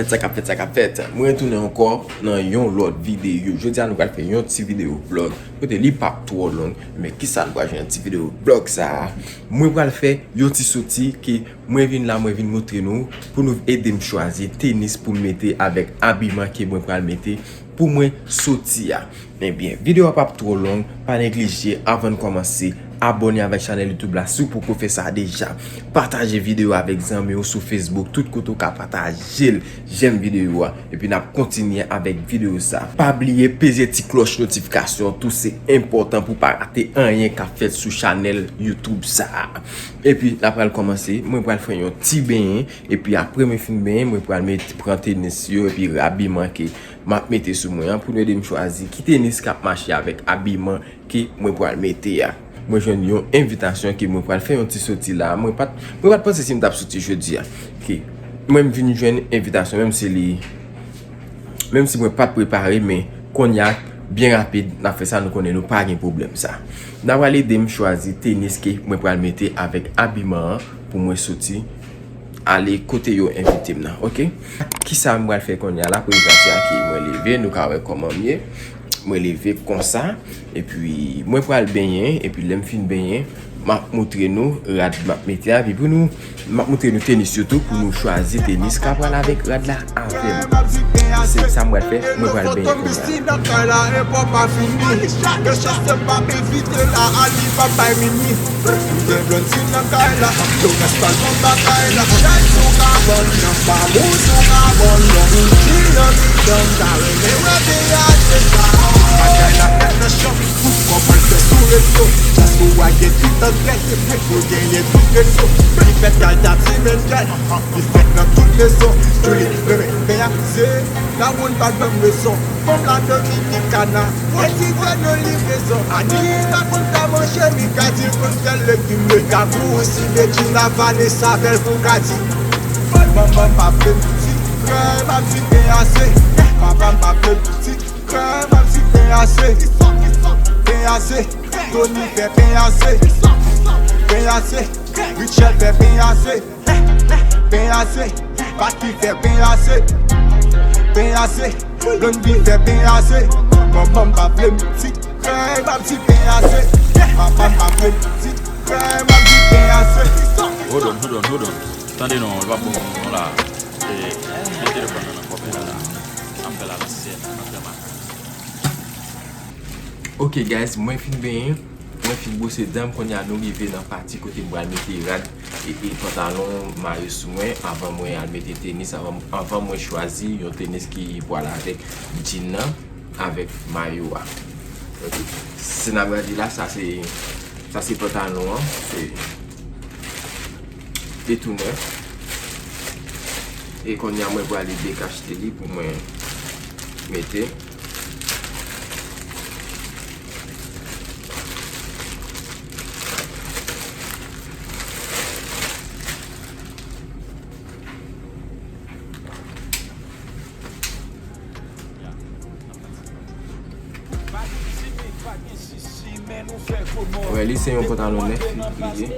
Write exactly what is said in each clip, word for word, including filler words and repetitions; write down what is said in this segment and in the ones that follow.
Sa k ap fèt, sa k ap fèt. Mwen retounen ankò nan yon lòt videyo. Jodi a nou pral fè yon ti videyo vlòg. Kote li p ap twò long, men kisa nou pral jwenn nan ti videyo vlòg sa a? Mwen pral fè yon ti soti ke mwen vin la, mwen vin montre nou pou nou ede m chwazi tenis pou m mete avèk abiman ke mwen pral mete pou mwen soti a. Ebyen, videyo a p ap twò long, pa neglije, avan n kòmanse, abòne avèk chanèl YouTube la si w poko fè sa deja. Pataje videyo avèk zanmi w sou Facebook, tout kote w ka pataje l, jèm videyo a, epi n ap kontinye avèk videyo sa. Pa bliye peze ti klòch notifikasyon tou, se enpòtan pou w pa rate anyen k ap fèt sou chanèl YouTube sa. Epi, n ap pral kòmanse, mwen pral fè yon ti benyen, epi apre mwen fin benyen, mwen pral met, pran tenis yo, epi abiman ke m ap mete sou mwen an pou nou ede m chwazi ki tenis k ap mache avèk abiman ke mwen pral mete a. Mwen jwenn yon envitasyon ke mwen pral fè yon ti soti la. Mwen pa t, mwen pa t panse si m t ap soti jodi a. Ke mwen m vin jwenn envitasyon, menm si li, menm si mwen pa t prepare, men kounye a, byen rapid, n ap fè sa, nou konnen nou pa gen pwoblèm sa. N a pral ede m chwazi tenis ke mwen pral mete avèk abiman an pou mwen soti ale kote yo envite m nan, oke? Kisa m pral fè kounye a la? Premye pati a ke mwen leve, nou ka wè kòman m ye. Mwen leve konsa, epi mwen pral benyen, epi lè m fin benyen, m ap montre nou rad m ap mete a, epi pou nou, m ap montre nou tenis yo tou, pou nou chwazi tenis ka pral avèk rad la avè m. Se sa m pral fè, mwen pral benyen kounye a. Nan kay la, e pa fini. Ke chase m pa evite la, ali pa bay mini. Gen blondine nan kay la, yo rès pa nan bagay la. Chay sou kabann nan, pa moun sou kabann nan. Bouti nan mitan, ta renmen wè V I P sa. Bagay la fèt nan chanm, tout kòman l fè sou rezo. Dyaspora gen tout antrè, se vre, fò genyen tout rezo. Li fèt kay Tati Mendel, li fèt nan tout leson. Juli, bebe, ben a, se, la moun pa ban m rezon. Fanm la Dominikana, etidye nan livrezon. Ani pa konn fè manje, mi ka di l konn fè legim. Li ka kouri si Bedjina, Vanessa, bèl pou Gadi. Manman m pa vle m ti krè, m ap di ben ase. Papa m pa vle m ti krè, m ap di ben ase. Ben ase, Tony fè ben ase. Ben ase, Richard fè ben ase. Ben ase, Patrick fè ben ase. Ben ase, Blondie fè ben ase. Manman m pa vle m ti krè, m ap di ben ase. Papa m pa vle m ti krè, m ap di ben ase. Hold on, hold on, hold on. Tande non, l p ap bon pou nou la. E, men telefòn nan nan kòmè la la. Sa m fè la nan syèl, nan fè mal. Ok guys, mwen fin benyen, mwen fin bwose dan m, kounye a nou rive nan pati kote m pral mete rad e, e pantalon, mayo sou mwen, avan mwen al mete tenis, avan, avan mwen chwazi yon tenis ki pral avèk jean nan, avèk mayo a. Ok. Se n ap gade la, sa se, sa se pantalon an, se li tou nèf. E kounye a mwen pral dekachte li pou mwen mete. Wè, li se yon pantalon nèf li ye.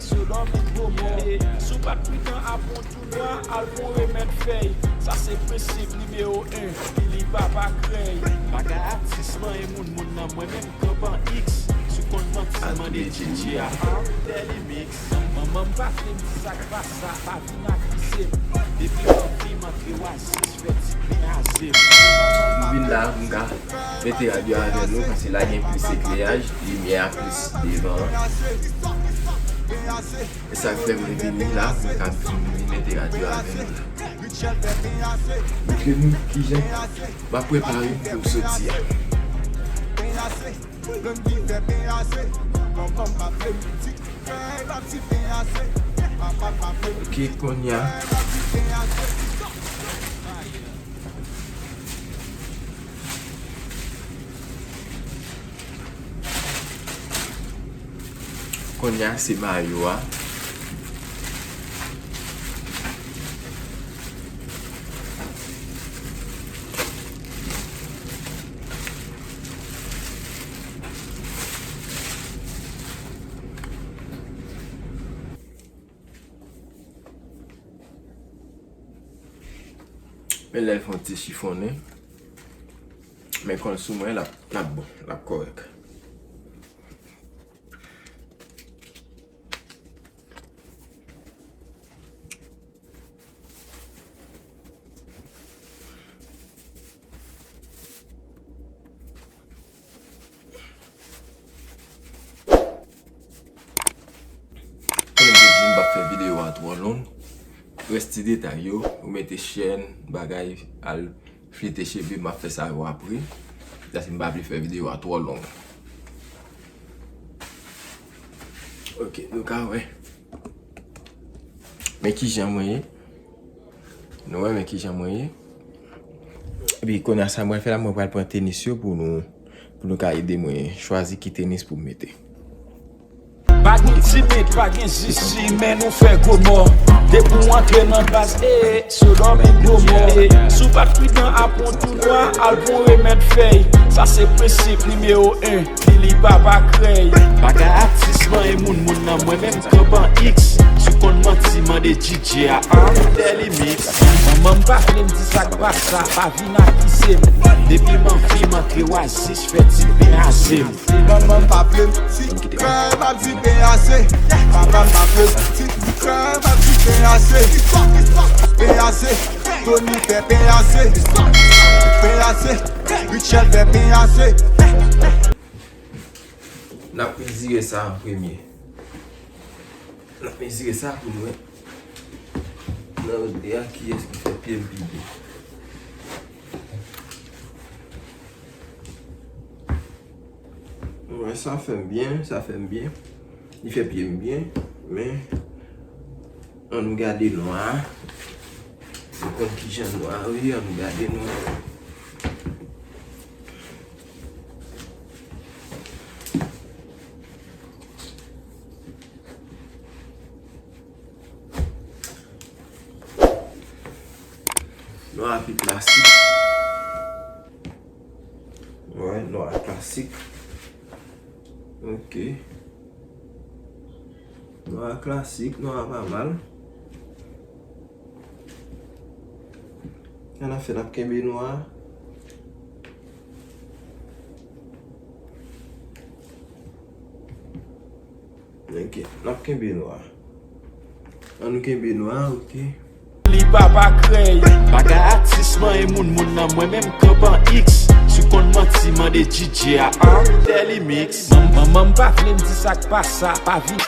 Sou pa t pridan ap yon tou nwa, al pou remèd fèy. Sa se prensip nimewo en, li li pa pa krèy. Bagay atis manyen moun, moun nan mwen menm kanpan X. Sou konn manti mande Djidji a, a, tèl imik. Manman m pa vle m di sa k pa sa, pa vin akise m. Depi lòt fi m antre oasis, fè ti pen aze m. M vin la pou m ka mete radyo avè nou, paske la gen plis ekleraj, limyè a plis devan an. E sa k fè m vini la, pou m ka vin mete radyo avè nou la. Montre nou kijan m ap prepare pou m soti a. Ok, kounye a. Kounye a se mayo a. Men lè l fè yon ti chifonnen. Men kòl sou mwen, l ap, l ap bon, l ap kòrèk. Konnen m te di m p ap fè videyo a twò long. Rès ti detay yo, ou mete chèn, bagay, al flite cheve, m ap fè sa yo apre. Paske m pa vle fè videyo a twò long. Ok, nou ka wè. Men kijan mwen ye. Nou wè, men kijan mwen ye. Epi kounye a sa mwen fè la, mwen pral pran tenis yo pou nou, pou nou ka ede mwen chwazi ki tenis pou m mete. Pa gen timid, pa gen zizi, men nou fè gwo mò. Depi w antre nan baz, e, Sodòm e Gomò. E, si w pa t pridan, aprann tou nwa, al pran remèd fèy. Sa se prensip nimewo en. Filipa pa krèy. Bagay atis man e moun, moun nan mwen menm kanpan X. Si w konn manti, mande D J a, a, Deli Mix. Manman m pa vle m di sa k pa sa, pa vin akize m. Depi m anvi m antre Oasis, fè ti pen aze m. Manman m pa vle m ti krèy, m ap di pen aze. Papa m pa vle m ti krèy, m ap di pen aze. Pen aze, Tony fè pen aze. Pen aze. Richard fè pen aze. N ap mezire sa an premye. N ap mezire sa pou n wè nan yo de a kiyès ki fè pye m pi byen. Wè, sa fè m byen, sa fè m byen. Li fè pye m byen, men ann nou gade nwa a. Nou konn kijan nwa a ye, ann nou gade nwa a. Nwa a pi klasik. Wè, nwa a klasik. Ok. Nwa a klasik, nwa a pa mal. Sa n ap fè, n ap kenbe nwa a. Ok, n ap kenbe nwa a. Ann nou kenbe nwa a, ok. Li pa pa krèy. Bagay atis man e moun, moun nan mwen menm kanpan X. Si w konn manti, mande D J a, a, Deli Mix. Manman m pa vle m di sa k pa sa, pa vin.